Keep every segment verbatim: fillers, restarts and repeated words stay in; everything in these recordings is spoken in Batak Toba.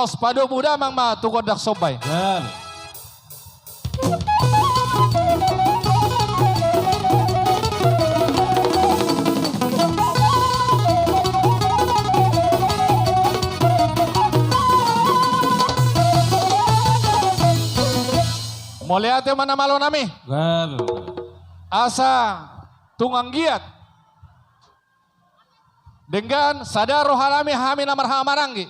Laos padomu damang ma tu gondang somba i. Gal. Mauliate ma na malo nami. Gal. Asa tung anggiat denggan sada roha nami hami na marhahamaranggi.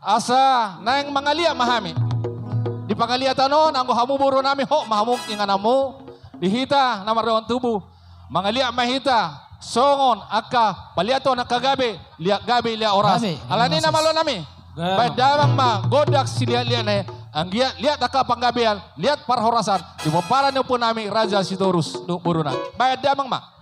Asa naeng mangaliat ma hami. Di pangaliatan on, anggo hamu boru nami, hot ma hamu ingananmu. Di hita na mardongan tubu, mangaliat ma hita songon angka paliaton angka gabe, liat gabe liat horas. Alani na malo nami, baen damang ma gondang siliatliatna i. Anggiat liat angka panggabean, liat parhorasan di pomparan ni ompu nami Raja Sitorus dohot boruna. Baen damang ma.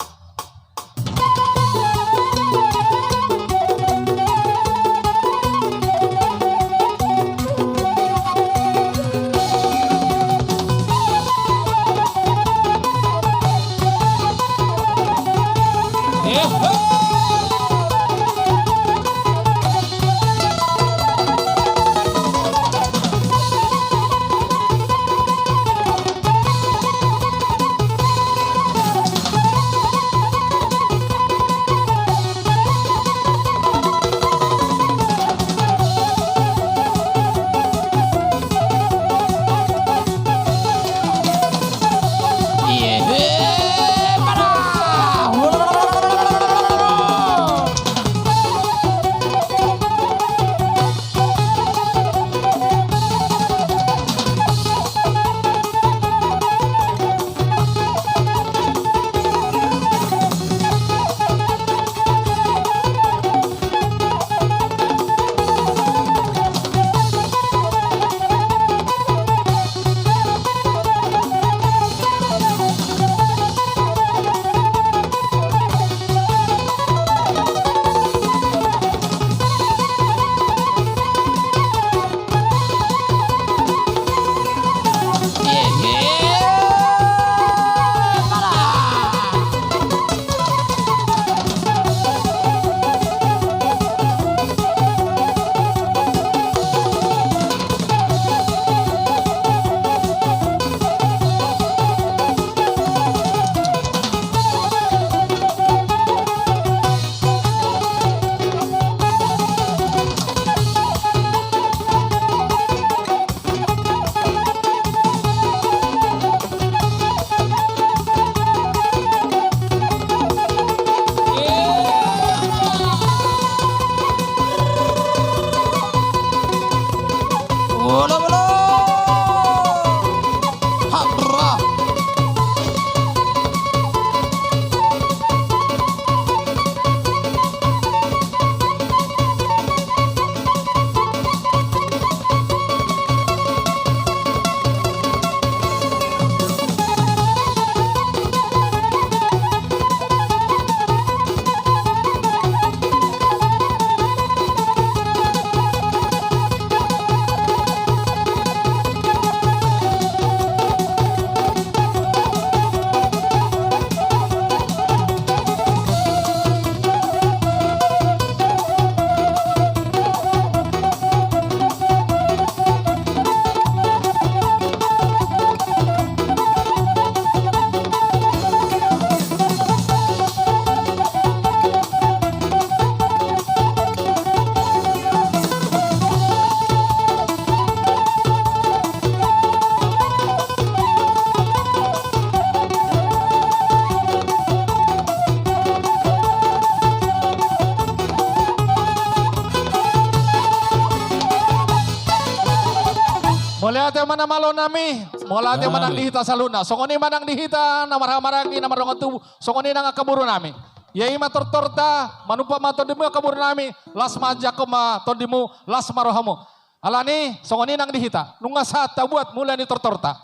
Mauliate ma na malo nami, mauliate ma nang di hita saluhutna. Songon i ma nang di hita na marhahamaranggi, na mardongan tubu, songon i nang angka boru nami. Ia i ma tortorta, manumpak ma tondimu angka boru nami, las ma jangkon ma tondimu, las ma rohamu. Alani songon i nang di hita, nunga sahat tabuat mula ni tortorta.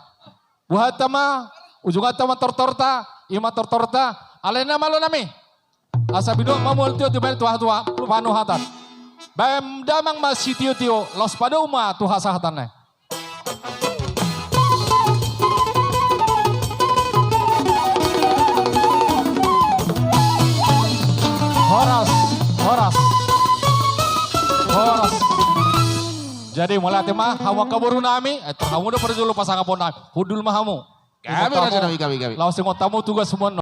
Buhanta ma, ujunganta ma tortorta, i ma tortorta. Alani na malo nami, asa binuat ma mual tio dibaen tu hatuha, panuhatan. Baen damang ma sitiotio, laos padomu ma tu hasahatanna. Horas, horas, horas. Jadi mauliate ma hamu angka boru nami, eh, tor hamu do parjolo pasangapon nami. Hundul ma hamu. Gabe, raja nami, gabe, gabe. Laos ingot hamu tugasmuna.